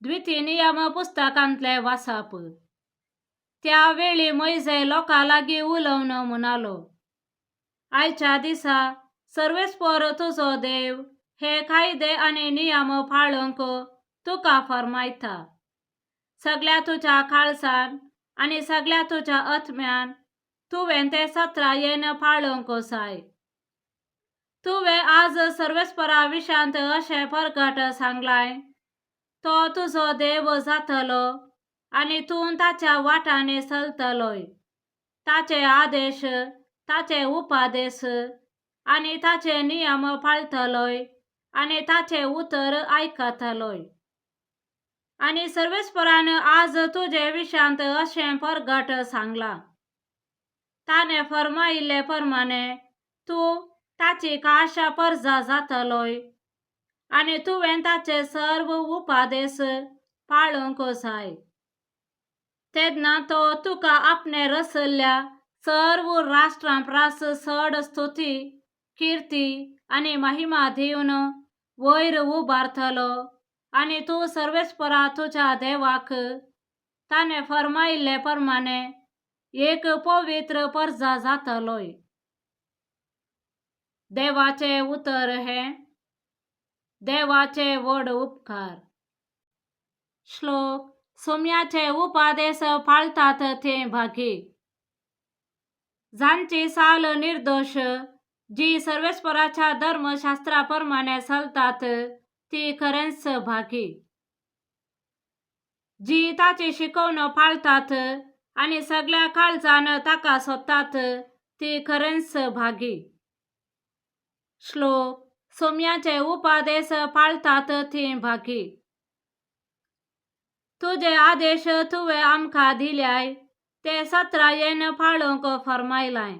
द्वितीय नियम पुस्तकांतलें वाचप. त्या वेळी मोयजे लोकां लागीं उलोवन म्हणालो, आयच्या दिसा सर्वेस्पर तुजो देव हे कायदे आनी नियम पाळूंक तुका फर्मायता. सगळ्या तुज्या काळजान आनी सगळ्या तुज्या आत्म्यान तुवें ते सत्रायेन पाळूंक जाय. तुवें आज सर्वेस्परा विशांत अशें परगट सांगलाय, तो तुजो देव जातलो आनी तूं ताच्या वाटांनी चलतलोय. ताचे आदेश, ताचे उपादेश आनी ताचे नियम पाळतलोय आनी ताचें उतर आयकतलोय. आनी सर्वेस्परान आज तुजे विशांत अशें परगट सांगलां, ताणें फर्मायिल्ले प्रमाणे तूं ताची खाशा परजा जातलोय आनी तुवें ताचे सर्व उपादेश पाळूंक जाय. तेन्ना तो तुका आपणे रचल्ल्या सर्व राष्ट्रां परस चड स्तुती, किर्ती आनी महिमा दिवन वयर उबारतलो आनी तूं सर्वेस्परा तुज्या देवाक ताणें फर्मायिल्ले प्रमाणे एक पवित्र परजा जातलोय. देवाचें उतर हें. देवाचे व्हड उपकार. श्लोक. सोम्याचे उपादेश पाळतात ते भागी. जांची चाल निर्दोश, जी सर्वेस्पराच्या धर्मशास्त्रा प्रमाणे चलतात ती खरेंच भागी. जी ताची शिकवण पाळतात आनी सगळ्या काळजान ताका सोदतात ती खरेंच भागी. श्लोक. सोम्याचे उपादेश पाळतात ती भागी. तुजे आदेश तुवें आमकां दिल्याय, ते सत्रायेन पाळूंक फर्मायलाय.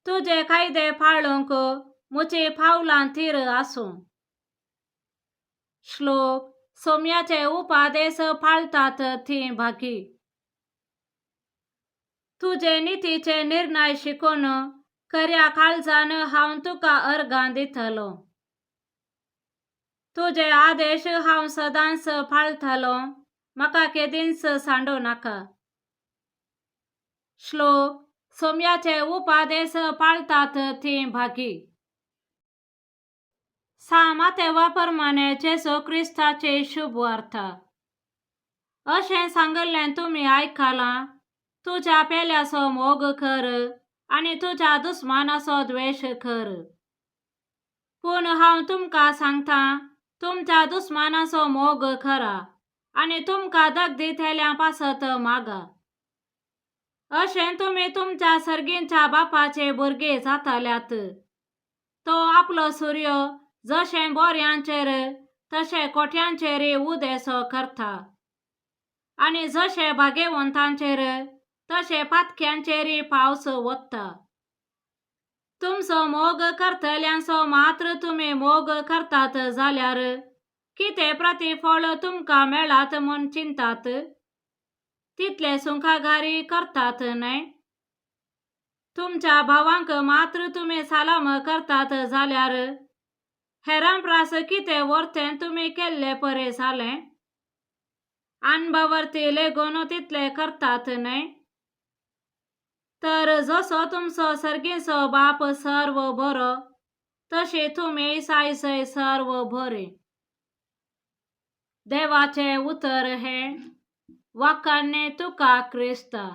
तुजे कायदे पाळूंक म्हजी पावलां थीर आसूं. श्लोक. सोम्याचे उपादेश पाळतात ती भागी. तुजे नितीचे निर्णय शिकून खऱ्या काळजान हांव तुका अर्गां दितलो. तुजे आदेश हांव सदांच पाळतलो, म्हाका केदींच सांडू नाका. श्लोक. सोम्याचे उपादेश पाळतात ती भागी. सा मातेवा प्रमाणे जेजू क्रिस्ताची शुभवार्ता. अशें सांगिल्लें तुमी आयकलां, तुज्या पेल्याचो मोग कर आनी तुज्या दुस्मानाचो द्वेश कर. पूण हांव तुमकां सांगता, तुमच्या दुस्मानाचो मोग करा आनी तुमकां दगदितल्या पासत मागा. अशें तुमी तुमच्या सर्गींच्या बापाचे भुरगे जातल्यात. तो आपलो सूर्य जशें बोऱ्यांचेर तशें कोट्यांचेर उदेसो करता आनी जशें भागेवंतांचेर तशें पातक्यांचेर पावस वता. तुमचो मोग करतल्यांचो मात्र तुमी मोग करतात जाल्यार कितें प्रतिफळ तुमकां मेळात म्हूण चिंतात? तितले सुंकागारी करतात न्हय? तुमच्या भावांक मात्र तुमी सलाम करतात जाल्यार हेरां परस कितें वर्तें तुमी केल्ले परे जालें? अनभावर्थी लेगून तितले करतात न्हय? तर जसो तुमचो सर्गीचो बाप सर्व बरो, तशें तुमी सायसय सर्व बरे. देवाचें उतर हें. वाखाणणी तुका क्रिस्ता.